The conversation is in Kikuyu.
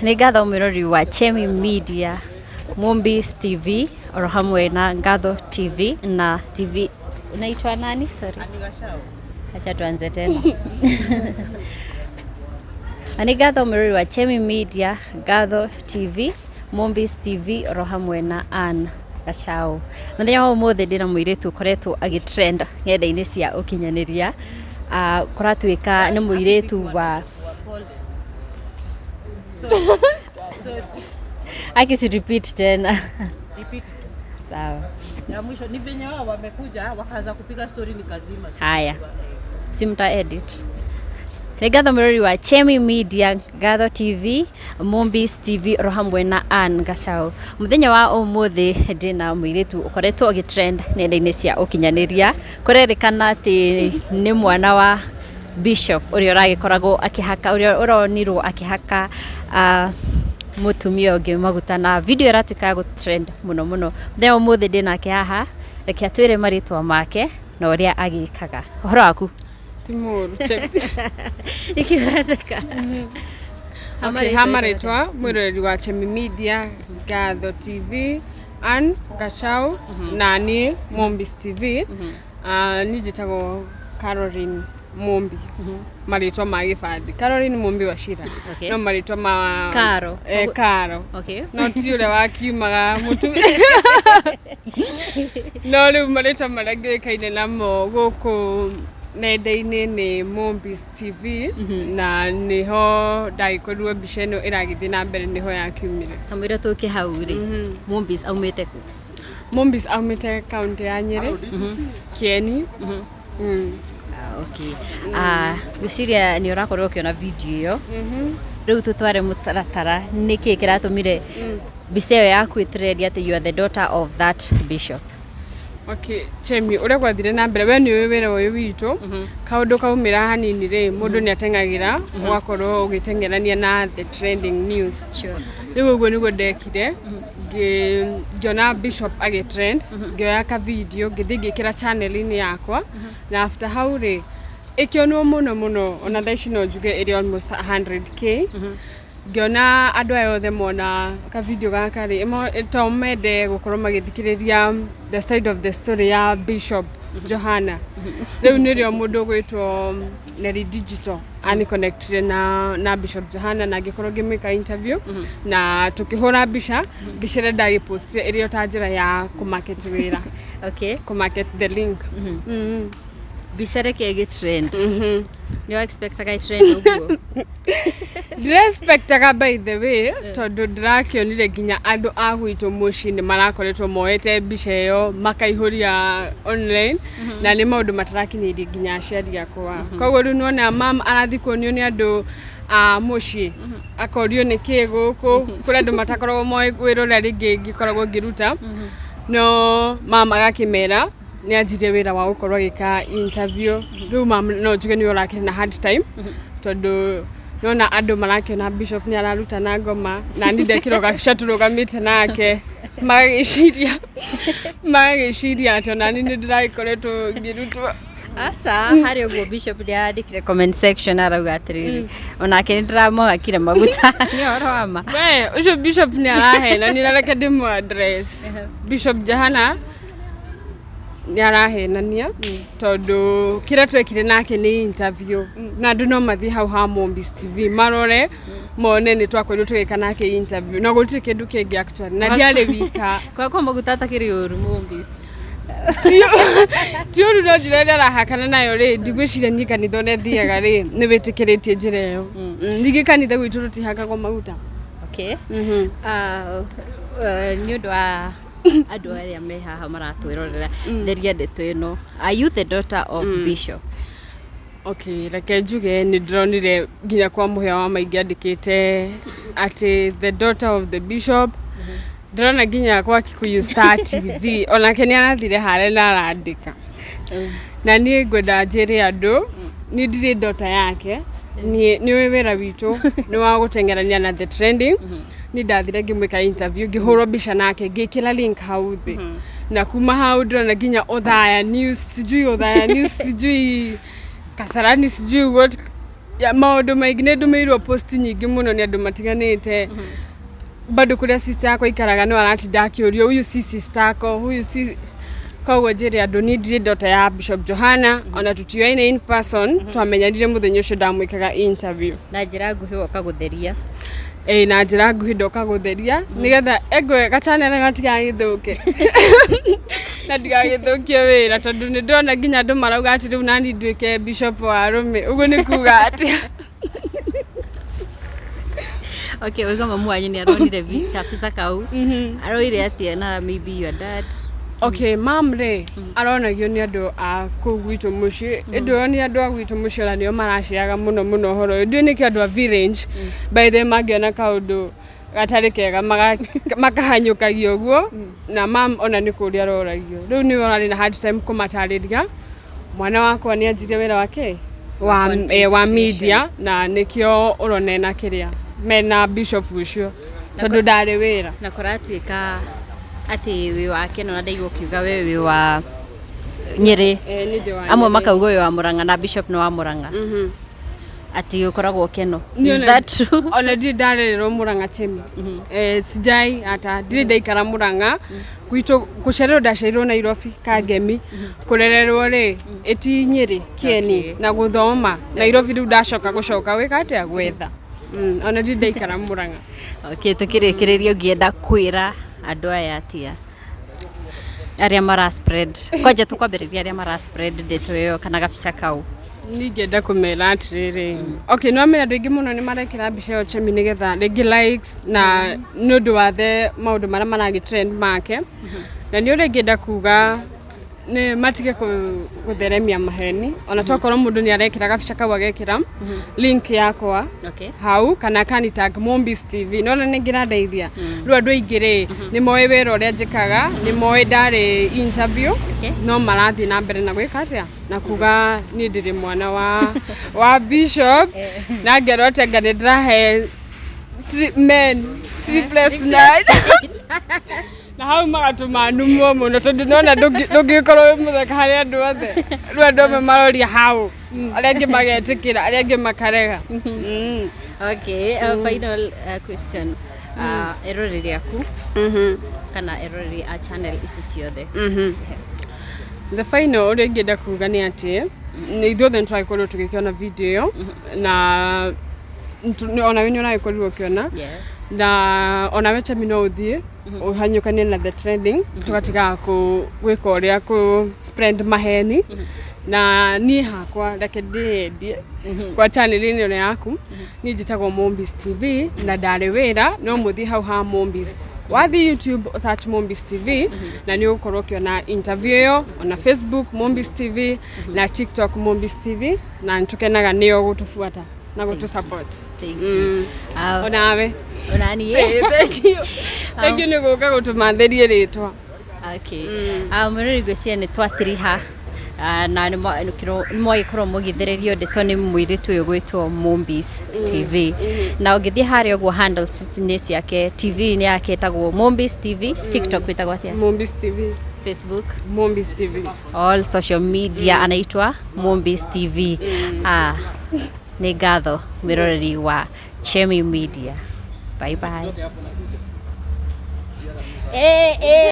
Nĩ ngatho mwĩrori wa Chemi Media, Mumbis TV oro hamwe na Ngatho TV na TV unaitwa nani? Sorry. Acha tuanze tena. Na nĩ ngatho mwĩrori wa Chemi Media, Ngatho TV, Mumbis TV oro hamwe na Ann Gachau. Mũthenya wa ũmũthĩ ndĩna mũirĩtu ũkoretwo agĩtrend ng'enda-inĩ cia ũkinyanĩria. Ah, kũratuĩka nĩ mũirĩtu wa Aki repeat tena. Repeat. Sawa. Ya mwisho ni venye wao wamekuja wakaanza kupiga story nikazima. Haya. Si mta edit. Nĩ ngatho mũrori wa Chemi Media, Ngatho TV, Mumbis TV oro hamwe na Ann Gachau. Mũthenya wa ũmũthĩ ndĩna mũirĩtu ũkoretwo ũgĩtrend nenda-inĩ cia ũkinyanĩria. Kũrerĩkana atĩ nĩ mwana wa Bishop ũrĩa ũragĩkoragwo akĩhaka ũrĩa ũronirwo akĩhaka mũtumia ũngĩ maguta na video ĩratuĩka ya gũtrend mũno mũno. Mũthenya wa ũmũthĩ ndĩnake haha, reke atwĩre marĩtwa make na ũrĩa agĩkaga. Ũhoro waku? Ti mũru. Check. Nĩkĩ ũratheka? Okay, ha marĩtwa mwĩroreri wa Chemi Media, Ngatho TV, Ann Gachau na niĩ Mombis TV. Ah, niĩ njĩtagwo Caroline Mumbi, marĩtwa ma gĩbandĩ Caroline Mumbi Wachira. No marĩtwa ma Caro. Eh, Caro. No ti ũrĩa wakiumaga mũtu no rĩu marĩtwa marĩa ngĩũĩkaine namo gũkũ nenda-inĩ nĩ Mombis TV, na nĩho ndagĩkorirwo mbica ĩno ĩragĩthiĩ na mbere, nĩho yakiumire. Kamũira tũke hau rĩ, Mombis aumĩte kũ? Mombis aumĩte kaunti ya Nyĩrĩ, Kieni. Ah, okay. Ah, ngwĩciria nĩ ũrakorwo ũkĩona video ĩyo. Rĩu tũtware mũtaratara, nĩkĩ kĩratũmire mbica ĩyo yaku ĩtrend atĩ you are the daughter of that bishop? Okay, Chemi, ũrĩa gwathire na mbere, we nĩ ũĩ wĩra ũyũ witũ, kaũndũ kaumĩra hanini rĩ, mũndũ nĩ ateng'agĩra ũgakorwo ũgĩteng'erania na the trending news. Rĩu ũguo nĩguo ndekire, ngĩona bishop agĩtrend, ngĩoya ka video, ngĩthiĩ ngĩkĩra channel-inĩ yakwa, na after hau rĩ, ĩkĩonwo mũno mũno, ona thaa ici no njuge ĩrĩ almost 100K. Ngĩona andũ aya othe mona ka video gaka rĩ, to mende gũkorwo magĩthikĩrĩria the side of the story ya Bishop Johana. Rĩu nĩrĩo mũndũ ũgwĩtwo Nelly Digital aniconnectire na Bishop Johana na ngĩkorwo ngĩmwĩka interview na tũkĩhũra mbica, mbica ĩrĩa ndagĩpostire ĩrĩ o ta njĩra ya kũmarket wĩra, kũmarket the link. Mbica reke ĩgĩtrend. Nĩ wa expectaga ĩtrend ũguo? Ndirespectaga, by the way, tondũ ndĩrakĩonire nginya andũ a gwitũ mũciĩ nĩ marakoretwo moete mbica ĩyo makaihũria online, na nĩ maũndũ matarakinyĩirie nginya aciari akwa. Koguo rĩu nĩwona mam arathiĩ kuonio nĩ andũ a mũciĩ, akorio nĩ kĩ gũkũ kũrĩ andũ matakoragwo moĩ wĩra ũrĩa rĩngĩ ngĩkoragwo ngĩruta, no mam agakĩmera nĩ anjirie wĩra wa gũkorwo agĩka interview. Rĩu mam no njuge nĩwe ũrakĩrĩ na hard time, tondũ nona andũ marakĩona bishop nĩ araruta na ngoma na niĩ ndekĩrwo gabica tũrũgamĩte nake, magagĩciria atĩ onani nĩ ndĩragĩkoretwo ngĩrutwo. Aca, harĩ ũguo bishop nĩ arandĩkire comment section, arauga atĩrĩrĩ, onake nĩ ndĩramũhakire maguta. Nĩ ũhoro wa ma? We ũcio bishop nĩ arahenania, na reke ndĩmũ address. Bishop Johana nĩ arahenania, tondũ kĩrĩa twekire nake nĩ interview, na andũ no mathiĩ hau ha Mombis TV marore mone nĩ twakorirwo tũgĩka nake interview, na gũtirĩ kĩndũ kĩngĩ actually, na ndiarĩ wika. Kwakwa maguta atakĩrĩ ũru, Mombis. Ti ũru, no njĩra ĩrĩa arahakana nayo rĩ, ndigwĩciria niĩ kanitha ũrĩa thiaga rĩ nĩ wĩtĩkĩrĩtie njĩra ĩyo. Ningĩ kanitha gwitũ tũtihakagwo maguta. Okay. Ah, nĩ ũndũ wa andũ arĩa me haha maratwĩrorera, theria ndeto ĩno, are you the daughter of bishop? Okay, reke njuge nĩ ndĩronire nginya kwa mũhĩa wa maingĩ andĩkĩte atĩ the daughter of the bishop. Ndĩrona nginya kwa Kikuyu Star TV onake nĩ arathire harĩa na arandĩka, na niĩ ngwenda njĩre andũ niĩ ndirĩ daughter yake. Niĩ nĩ ũĩ wĩra witũ nĩ wa gũteng'erania na the trending. Niĩ ndathire ngĩmwĩka interview, ngĩhũrwo mbica nake, ngĩkĩra link hau thĩ, na kuma hau ndĩrona nginya Othaya News, sijui Othaya News, sijui Kasarani, sijui what. Ya maũndũ maingĩ nĩ ndũmĩirwo post nyingĩ mũno nĩ andũ matiganĩte. Bado kũrĩa sister yakwa aikaraga no aratinda akĩũrio, huyu si sister yako, huyu si. Koguo njĩre andũ niĩ ndirĩ daughter ya Bishop Johana, ona tũtioaine in person. Twamenyanire mũthenya ũcio ndamwĩkaga interview. Na njĩra nguhĩ woka gũtheria. Ĩĩ, na njĩra nguhĩ ndoka gũtheria nĩgetha engwe gachanel gatigagĩthũke na ndigagĩthũkie wĩra, tondũ nĩ ndĩrona nginya andũ marauga atĩ rĩu nani nduĩke bishop wa arũme. Ũguo nĩ kuga atĩa? Okay, ũiga mamu wanyu nĩ aronire kabica kau, aroire atĩa? Na maybe your dad? Okay, mam rĩ, aronagio nĩ andũ a kũu gwitũ mũciĩ, ĩndĩ ũyũ nĩ andũ a gwitũ mũciĩ ona nĩo maraciaga mũno mũno ũhoro ũyũ. Ndiũĩ nĩkĩ andũ a village, by the way, mangĩona kaũndũ gatarĩ kega makahanyũkagia ũguo. Na mam ona nĩ kũũria aroragio rĩu nĩwe ũrarĩ na hard time kũmatarĩria mwana wakwa nĩ anjirie wĩra wake wa, content wa creation. Media, na nĩkĩo ũrona ena kĩrĩa mena bishop ũcio, tondũ ndarĩ wĩra. Na kũratuĩka atĩ wĩ wa Keno, na ndaigua ũkiuga we wĩ wa Nyĩrĩ. Eh, nĩ ndĩ wa Amwe Nyĩrĩ. makauga wĩ wa Mũrang'a na bishop nĩ wa Mũrang'a, atĩ ũkoragwo Keno. Is that true? Ona ndirĩ ndarererwo Mũrang'a, Chemi. Sijai ata ndirĩ ndaikara Mũrang'a. Gwitũ gũciarĩrwo ndaciarirwo Nairobi Kangemi, kũrererwo rĩ ĩti Nyĩrĩ Kĩeni. Na gũthoma Nairobi, rĩu ndacoka gũcoka gwĩka atĩa gwetha. Ona ndirĩ ndaikara Mũrang'a. Okay, tukĩrĩkĩrĩria, ũngĩenda kwĩra andũ aya atĩa arĩa mara spread, kwanja tũkwambĩrĩria arĩa mara spread ndeto ĩyo kana gabica kau? Ningĩenda kũmera atĩrĩrĩ, okay, no amenya andũ aingĩ mũno nĩ marekĩra mbica ĩyo, Chemi, nĩgetha rĩngĩ likes na nĩ ũndũ wa the maũndũ marĩa maragĩ trend make. Na nĩ ũrĩa ingĩenda kuga nĩ matige gũtheremia maheni, ona tokorwo mũndũ nĩ arekĩra gabica kau agekĩra link yakwa hau kana akani tag Mombis TV, nona nĩ ngĩrandeithia. Rĩu andũ aingĩ rĩ nĩ moĩ wĩra ũrĩa njĩkaga, nĩ moĩ ndarĩ interview, no marathiĩ na mbere na gwĩka atĩa na kuga niĩ ndĩrĩ mwana wa bishop, na ngerwo atĩ anga nĩ ndĩrahe men sleepless night, na hau magatũma numwo mũno, tondũ nona ndũngĩkorwo wĩ mũthaka harĩ andũ othe. Rĩu andũ amwe maroria hau, arĩa angĩ magetĩkĩra, arĩa angĩ makarega. Okay, final question. Eroreri aku kana eroreri a channel ici ciothe? The final ũrĩa ingĩenda kuga nĩ atĩ nĩ ithuothe nĩ twagĩkorirwo tũgĩkĩona video ĩyo, na onawe nĩ ũragĩkorirwo ũkĩona. Yes. Na onawe Chemi no ũthiĩ ũhanyũkanie na the trending, tũgatigaga gwĩka ũrĩa kũ spread maheni. Na niĩ hakwa reke ndĩyendie kwa channel-inĩ ĩno yaku. Niĩ njĩtagwo Mombis TV na ndarĩ wĩra, no mũthiĩ hau ha Mombis, wathiĩ YouTube search Mombis TV na nĩ ũgũkorwo ũkĩona interview ĩyo, ona Facebook Mombis TV na TikTok Mombis TV, na nĩ tũkenaga nĩo gũtũbuata na gũtũ support. Thank you. Onawe. Onaniĩ. Thank you, thank you nĩ gũka gũtũmathĩrie rĩtwa. Okay. Mwĩrori, ngwĩciria nĩ twatiriha na nĩ mwagĩkorwo mũgĩthererio ndeto nĩ mũirĩtu ũyũ gwĩtwo Mombis TV. Na ũngĩthiĩ harĩa ũguo handles nĩ ciake, TV nĩ yake ĩtagwo Mombis TV, TikTok ĩtagwo atĩa? Mombis TV. Facebook? Mombis TV. All social media anaitwa Mombis TV. Nĩ ngatho mwĩroreri wa Chemi Media. Bye bye. Eh, eh.